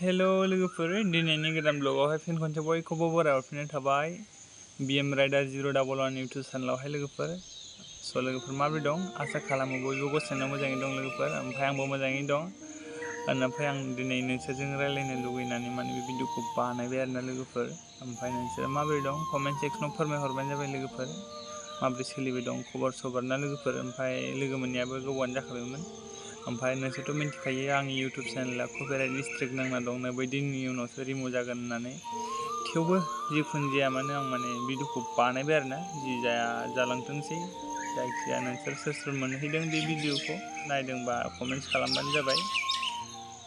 हेल' लोगोफोर दिनैनि गोदान ब्लगावहाय फिन खनसे बयखौबो बराय हरफिननाय थाबाय BM राइडार 011 इउटुब चेनेलावहाय लोगोफोर लोगोफोर माबोरै दं आसा खालामो बयबो गसाइनाव मोजाङै दं लोगोफोर ओमफ्राय आंबो मोजाङै दं ओमफ्राय आं दिनै नोंसोरजों रायलायनो लुगैनानै माने बे भिडिअखौ बानायबाय आरोना लोगोफोर ओमफ्राय नोंसोर माबोरै दं कमेन्ट सेक्सनाव फोरमायहरबानो जाबाय लोगोफोर माबोरै सोलिबाय दं खबर सबर ना लोगोफोर ओमफ्राय लोगो मोननायाबो गोबावानो जाखाबायमोन ओमफ्राय नोंसोरथ' मिन्थिखायो आंनि इउटुब चेनेला कपिराइट स्ट्राइक नांना दं बै दिननि उनावसो रिमुभ जागोन होननानै थेवबो जिखुनु जाया मानो आं माने भिडिअखौ बानायबाय आरोना जि जाया जालांथोंसै जायखिजाया नोंसोर सोर मोनहैदों बे भिडिअखौ नायदोंबा कमेन्ट्स खालामबानो जाबाय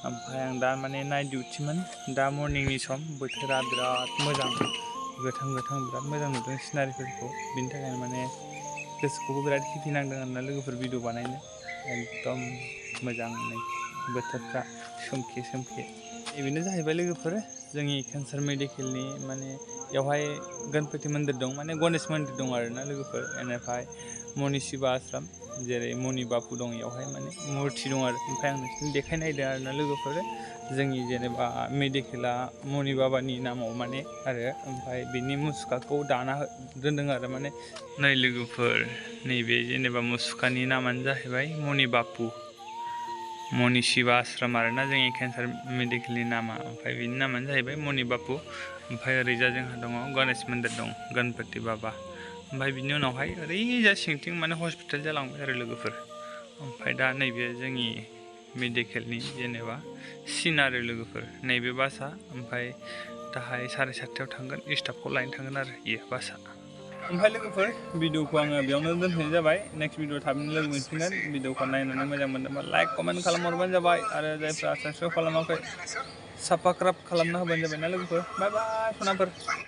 ओमफ्राय आं दा माने नाइट डिउटिमोन दा मर्निंनि सम बोथोरा बिराद मोजां गोथां बिराद मोजां नुदों सिनारिफोरखौ बिनि थाखायनो माने गोसोखौबो बिराद हेपि नांदों आरोना लोगोफोर भिडिअ बानायनो एकदम मोजां बोथोरफ्रा सोमखे बेनो जाहैबाय लोगोफोर जोंनि केन्सार मेडिकेलनि माने बेवहाय गणपति मन्दिर दं माने गणेश मन्दिर दं आरोना लोगोफोर बेनिफ्राय मनि शिवा आश्रम जेरै मनि बापु दं बेवहाय माने मुरथि दं आरो ओमफ्राय आं नोंसोरनो देखायनायदों आरोना लोगोफोर जोंनि जेनेबा मेडिकेला मनि बाबानि नामाव माने आरो ओमफ्राय बिनि मुसुखाखौ दाना दोनदों आरो माने नै लोगोफोर नैबे जेनेबा मुसुखानि नामानो जाहैबाय मनि बापु मनि शिवा आश्रम आरोना जोंनि केन्सार मेडिकेलनि नामा ओमफ्राय बिनि नामानो जाहैबाय मनि बापु ओमफ्राय ओरैजा जोंहा दङ गणेश मन्दिर दं गणपति बाबा ओमफ्राय बिनि उनावहाय ओरैजा सिंथिं माने हस्पिटाल जालांबाय आरो लोगोफोर ओमफ्राय दा नैबे जोंनि मेडिकेलनि जेनेबा सिन आरो लोगोफोर नैबे बासआ ओमफ्राय दाहाय 7:30 थांगोन स्टाफखौ लायनो थांगोन आरो बेयो बासआ ओमफ्राय लोगोफोर भिडिअखौ आङो बेयावनो दोनथ'नाय जाबाय नेक्स्ट भिडिअ थाबैनो लोगो मोनफिनगोन भिडिअखौ नायनानै मोजां मोनदोंबा लाइक कमेन्ट खालामहरबानो जाबाय आरो जायफ्रा साबस्क्राइब खालामाखै साबस्क्राइब खालामना होबानो जाबाय ना लोगोफोर बाय बाय सनाफोर